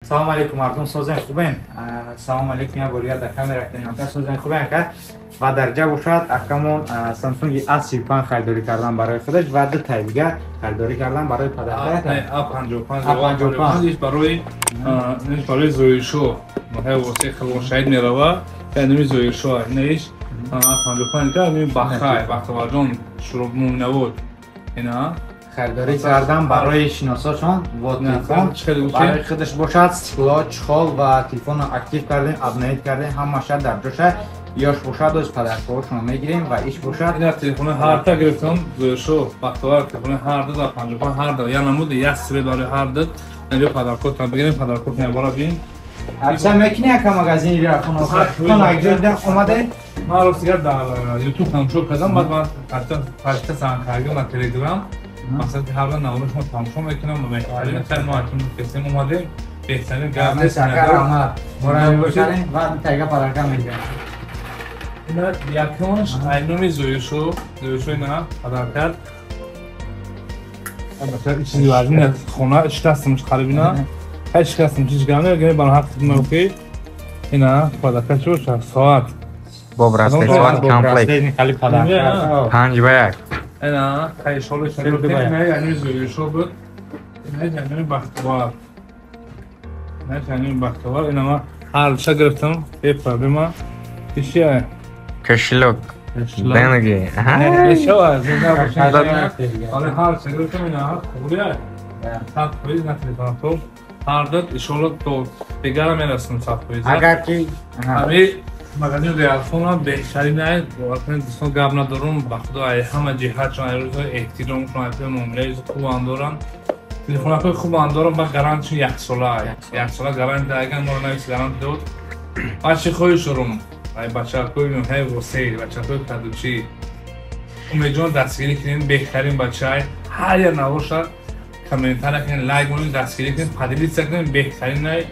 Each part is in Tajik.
Салом алейкум, мардум, созен, хубен? Салом алейкум, як бор дигар дар камера кунем. Созен, хубен, ака? Ва дар ҷа бошад, акамон Samsung A35 харидорӣ кардан барои худаш ва ду тай дигар харидорӣ кардан барои падарка. A55, A55 барои барои Зоиршо. Маҳай восе хилвошаид мерава. Яъне Зоиршо, инаш A55 ка ми бахай, Бахтаварҷон Шуроб Муминавод. Ина харидорӣ кардан барои шиносошон во телефон барои худаш бошад, стекло, чехол ва телефонро актив кардем, обновить кардем, ҳамаша дар ҷоша. Ёш бошад, оз подаркаҳошонро мегирем ва иш бошад. Ина телефони ҳарта гирифтам, Зоиршо, Бахтавар, телефони ҳарду дар 55 ҳарду я намуд, як свет барои ҳарду. Инҷо подаркотон бигирем, подаркотон бора бин. Акса мекунӣ, ака, магазини рафон акҷо омаде? Ман рост дигар дар Ютуб тамошо кардам, баъд ман пашта занг кардам дар Телеграм. Мақсад ки ҳар навори шумо тамошо мекунам ва беҳтарин хеле мо акнун касем омадем, беҳтарин гап нест. Раҳмат, мора бошарем ва тайга подарка мегирем. Ина якумаш айноми Зоиршо, Зоиршо, ина подаркат. Чизи важни хона шикастамш қариб, ина ҳай шикастам, чиз гап не, ба ҳақ хидмат ки ина подарка чӣ бошад, соат. Бо браслет, соат комплект. 5 ба 1. Ина хай шоло ина яъни Зоиршо буд, ина яъни Бахтовар, ина яъни Бахтовар. Ина ма ҳар гирифтам, бе проблема. Ишия Кошелек. Деньги. Ҳар гирифтам, ина қабулия 100% на телефон ҳар дод, иншолло то дигара мерасам 100%. Агар ки ҳами магазин Реалфона беҳтарин ай, бовар кунед, дӯстон, гап надорум, ба худо, ай ҳама ҷиҳат чон, ай рӯзҳои эҳтиромшон, ай муомилаи хубам дорам, телефонҳои хубам дорам ба гарантишон яксола, яксола гаранти. Агар моро навис, гарант дод. Ман чӣ хоҳиш дорум, ай бачакҳои ҳай восей, бачакҳои кадучӣ, Умедҷон дастгирӣ кунед, беҳтарин бачаай. Ҳар як наворша комментария кунед, лайк монед, дастгирӣ кунед, поделиться кунед, беҳтарин ай.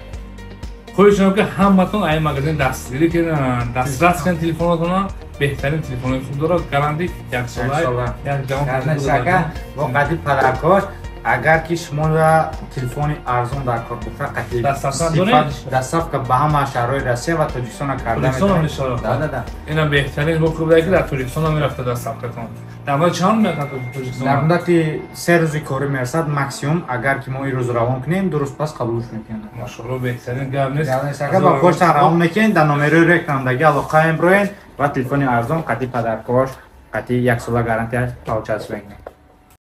Хоҳиш дорам ки ҳаматон ай магазин дастгирӣ кунед, дастрас кунед телефонотона, беҳтарин телефонҳои хуб дорад, гаранти яксола, як ҷавон. Бо қади подаркош. Агар ки шуморо телефони арзон дар кор боша, қати доставка ба ҳама шаҳрҳои Россия ва Тоҷикистона карда. Ина беҳтарин бо хуб ки дар Тоҷикистон мерафта доставкатон. Дар муддати чанд мерафта Тоҷикистон? Дар муддати 3 рӯзи корӣ мерасад максимум. Агар ки мо ин рӯз равон кунем, 2 рӯз пас қабулш мекунем. Машоалло, беҳтарин, гап нест. Ба почта равон мекунем, дар номерои рекламдаги алоқаем, броен ва телефони арзон қати подаркош, қати яксола гарантия получать мекунем.